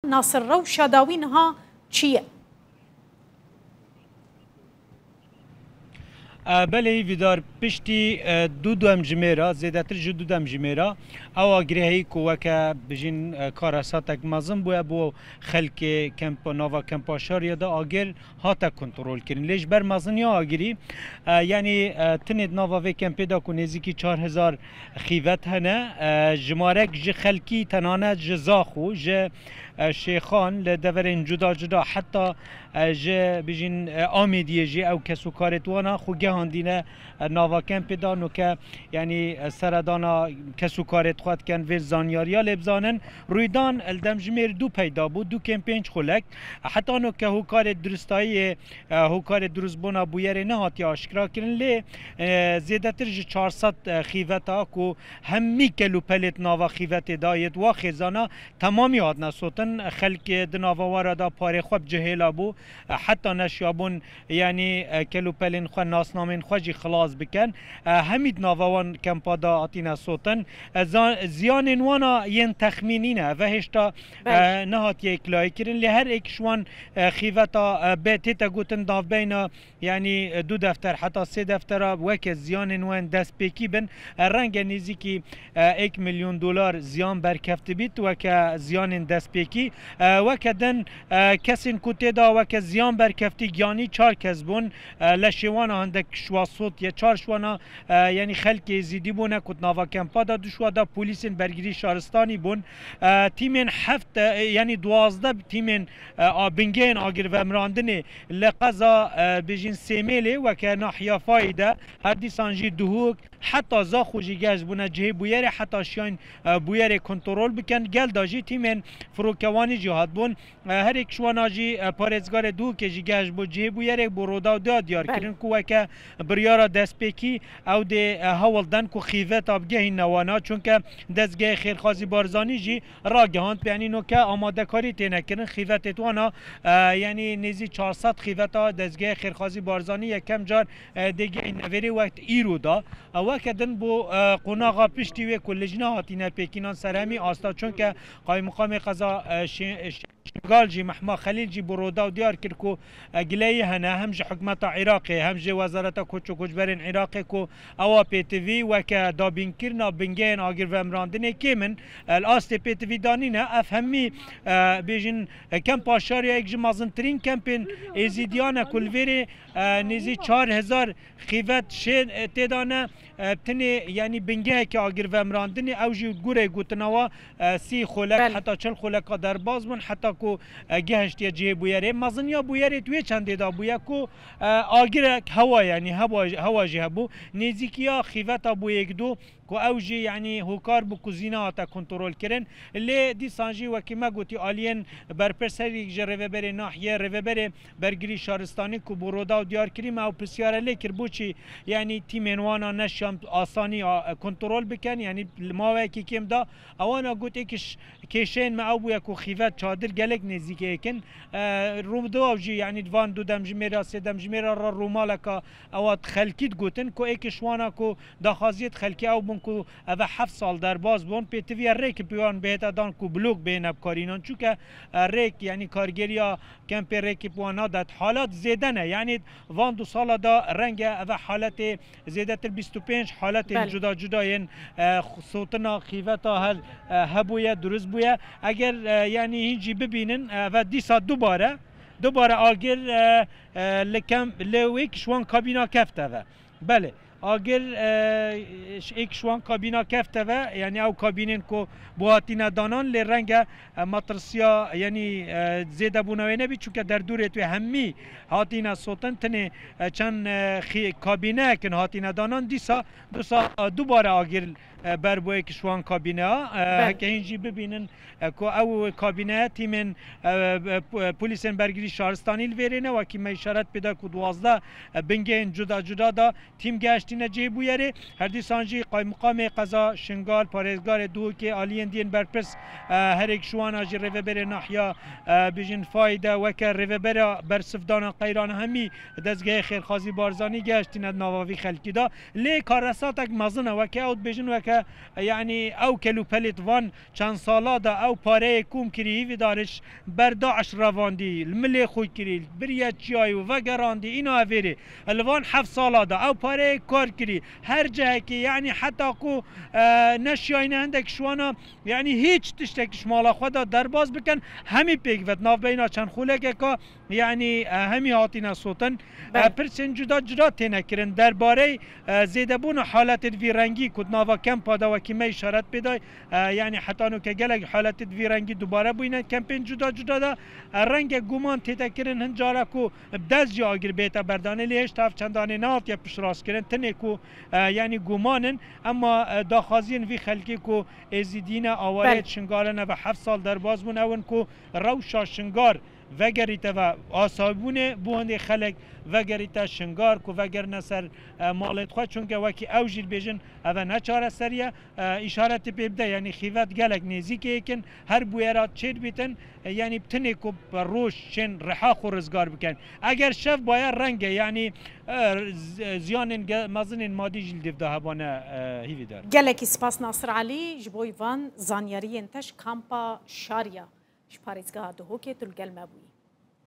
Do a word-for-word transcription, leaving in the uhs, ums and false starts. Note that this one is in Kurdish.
Nasir, rewşa dawî niha çi ye? E, belê, Hîvîdar, piştî, e, du demjimêra, zêdetir ji du demjimêra, ew agirê heyî ku weke bijîn, e, karesatek mezin bûye bo xelkê kempa, nava kempa Şariye de agir hate kontrolkirin. Lê ji ber meziniya agirî, e, yanî, e, tinê di nava vê kempê de ku nêzîkî çar hezar xîvet hene, e, jimarek ji xelkî, tenane ji Zaxo, ji, e, Şêxan, li deverên cuda cuda, heta, e, ji, bijîn, e, Amêdiyê jî ew kes û karê wana xwe gehandîne, e, nava kempê de. Noke, yanî, e, seredana kes û karê xwe dikin, vê zanyariya lê bizanin. Rûydan li demjimêr du peyda bû, du kêm pênc xulek. Heta noke hokarê duristayiyê, e, hokarê duristbûna bûyerê nehatiye aşkira kirin, lê, e, zêdetir ji çar sed, e, xîveta ku hemî kelûpelê di nava xîvetê de yê di wa xêzana temamî hatine sotin. Xelk di nava wara de parê xwe bi cihêla bû, e, heta neşiyabûn, yanî, e, kelûpelên xwe, nasnamên xwe jî xilas bikin. E, hemî di nava wan kempa de hatine sotin. E, za-, ziyanên wana yên texmînî ne. Eve hêşta, Belê. e, nehatiye îklayî kirin. Lê her êk ji wan, e, xîveta, e, bê tête gotin navbeyna, yanî, e, du defter heta sê deftera weke ziyanên wan destpêkî bin. E, renge nêzîkî, e, êk milyon dolar ziyan berkeftibît weke ziyanên destpêkî. E, weke din, e, kesên ku tê de weke ziyan berkeftî giyanî çar kes bûn. E, leşê wana hindek şiwa sotiye, çar şiwana, e, yanî xelkê zîdî bûne ku di nava kempa de, du şiwa de polîsên bergirî şaristanî bûn. E, tîmên heft, e, yanî duwazdeh tîmên, e, a bingehên agirvemirandinê li qeza, e, bijîn Sêmêlê weke nahiya Fayî de, her dîsan jî Duhok, heta Zaxo jî geş bûne cihê bûyerê, heta şiyayên, e, bûyerê kontrol bikin. Gel de jî tîmên firokewanî jî hatbûn. E, her êk ji wana jî, e, parêzgarê Duhokê jî geş bû cihê bûyerê, bo Rûdaw diya diyar Belê. kirin ku weke biryara destpêkî ew dê, e, hewl den ku xîveta bigehîne wana. Çunke dezgehê xêrxwazî Barzanî jî ragihand, yanî noke amadekarî têne kirin xîvetê wana, e, yanî nêzî çar sed xîveta dezgehê xêrxwazî Barzanî yekem car, e, dê gehîne vêrê wek îro da. E, weke din bo, e, qonaxa piştî wê ku lijne hatîne pêkînan ser hemî asta, çunke qaymiqamê qeza, e, Şê-, Şê-, Şingal jî, Mehma Xelîl jî bo Rûdaw diyar kir ku, e, gileyî hene hem ji hikûmeta Iraqê hem ji Wezareta Koç û Koçberên Iraqê ku ewa pêtivî weke dabînkirina bingehên agirvemirandinê kêm in, e, li astê pêtivî danîne. Ev hemî, e, bêjin, e, kempa Şariya yek ji mezintirîn kempên Êzîdiyan e ku li vêrê, e, nêzî çar hezar xîvet şê, e, tê de ne, e, tinê, yanî bingeheke agirvemirandinê, ew jî gurê gotina wa, e, sî xolek Belê. heta çil xoleka derbas bûn, heta ku, e, gehiştiye cihê bûyerê. Meziniya bûyerê di wê çendê de bûye ku, e, agirek hewa, yanî hewa, hewa jî hebû. Nêzîkiya xîveta bûyekdû ku ew jî, yanî, hokar bû ku zî nehate kontrolkirin. Lê dîsan jî wekî me gotî, aliyên berpirs herî ji rêveberê nahiyê, rêveberê bergirî şaristanî ku bo Rûdaw diyar kirî, me ew pirsyare lê kir, boçî, yanî, tîmên wana neşiyan asanî a, kontrol bikin, yanî li maweyekî kêm de ewana got, êk ji kêşeyên me ew bûye ku xîvet çadir gelek nêzîkê yek in. E, Rûdaw jî, yanî, di van du demjimêra, sê demjimêra re rûmaleka ewa di xelkî digotin ku êk ji wana ku daxwaziyê di xelkê ew bûn ku eve heft sal derbas bûn, pêtiviye rêkê bi wan bihête dan ku blok bihêne bikarînan. Çunke, e, rêk, yanî kargêriya kempê rêkê bi wan nadet. Halat zêde ne. Yanî van du sala da renge eve haletê zêdetir bîst û pênc haletên Belê. cuda cuda yên, e, sotina xîveta her, e, hebûye, durust bûye. Eger, e, yanî hîn jî bibînin, e, eve dîsa dubare, dubare agir, e, e, li kem, li wê ki ji wan kabîna kefte ve. Belê. Agir, e, ş-, êk ji wan kabîna kefte ve, yanî ew kabînên ku bo hatîne danan, lê renge, e, matirsiya, yanî, e, zêdebûna wê nebî, çunke derdûrê wê hemî hatîne sotin, tinê, e, çend, e, xî-, kabîneyek in hatîne danan, dîsa, dîsa, e, dubare agir, e, ber bo êk ji wan kabîneya, e, Belê. heke hîn jî bibînin, e, ku ew kabîne tîmên, e, e, p-, e, polîsên bergirî şaristanî li vêrê ne, wekî me îşaret pê da ku duwazdeh, e, bingehên cuda cuda da tîm gehiştîne cihê bûyerê. Her dîsan jî qaymiqamê qeza Şingal, parêzgarê Duhokê, aliyên diyên berpirs, e, her êk ji wana jî rêveberê nahiya, e, bijîn Fayî de weke rêvebera bersivdana qeyrana hemî dezgehê xêrxwazî Barzanî gehiştîne di nava vî xelkî de. Lê karesatek mezin e, weke ew dibêjin weke E, yanî ew kelûpelêt van çend sala de ew pareyê kom kirî, hîvî dariş ber DAIŞ revandî, li milê xwe kirî, biriye çiyayê û vegerandî, îna evêrê. Li van heft sala de ew pareyê kar kirî, her cihekê, yanî heta ku, e, neşiyayne hindek ji wana, yanî hîç tiştek ji mala xwe de derbas bikin, hemî pêk vet navbeyna çend xulekeka, yanî, e, hemî hatine sotin. E, Belê. Pirsên cuda cuda têne kirin derbarey, e, zêdebûna haletê di vî rengî ku di nava kempa de wekî me îşaret pê day. E, yanî heta nûke gelek haletê di vî rengî dubare bûyîne kempên cuda cuda de. E, renge guman tête kirin hin cara ku bi dest jî agir bête berdanê, lê hêşta ev çendanê nehatiye piştrast kirin. Tinê ku, e, yanî guman in, ema, e, daxwaziyên vî xelkê ku êzidî ne, awareyê Belê. Şingalê ne ve heft sal derbas bûn, ew in ku rewşa Şingal vegerîte ve asayîbûnê, bo hindê xelek vegerîte Şingal ku vegerine ser, e, malê xwe, çunke wekî ew jî dibêjin, ev e ne çareserî ye, e, îşaretê pê bide, yanî xîvet gelek nêzîkê yek in, her bûyera çêdibîtin, e, yanî bi tinê ku bi roj şên riha xwe rizgar bikin. Eger şev baye renge, yanî, e, z-, ziyanên ge-, mezinên madî jî li dêv de hebane, e, hîvîdar. Gelekî spas Nasir Elî ji bo van zanyariyên te ji kampa Şariya. Ji parêzgeha Duhokê tu li gel me bûyî.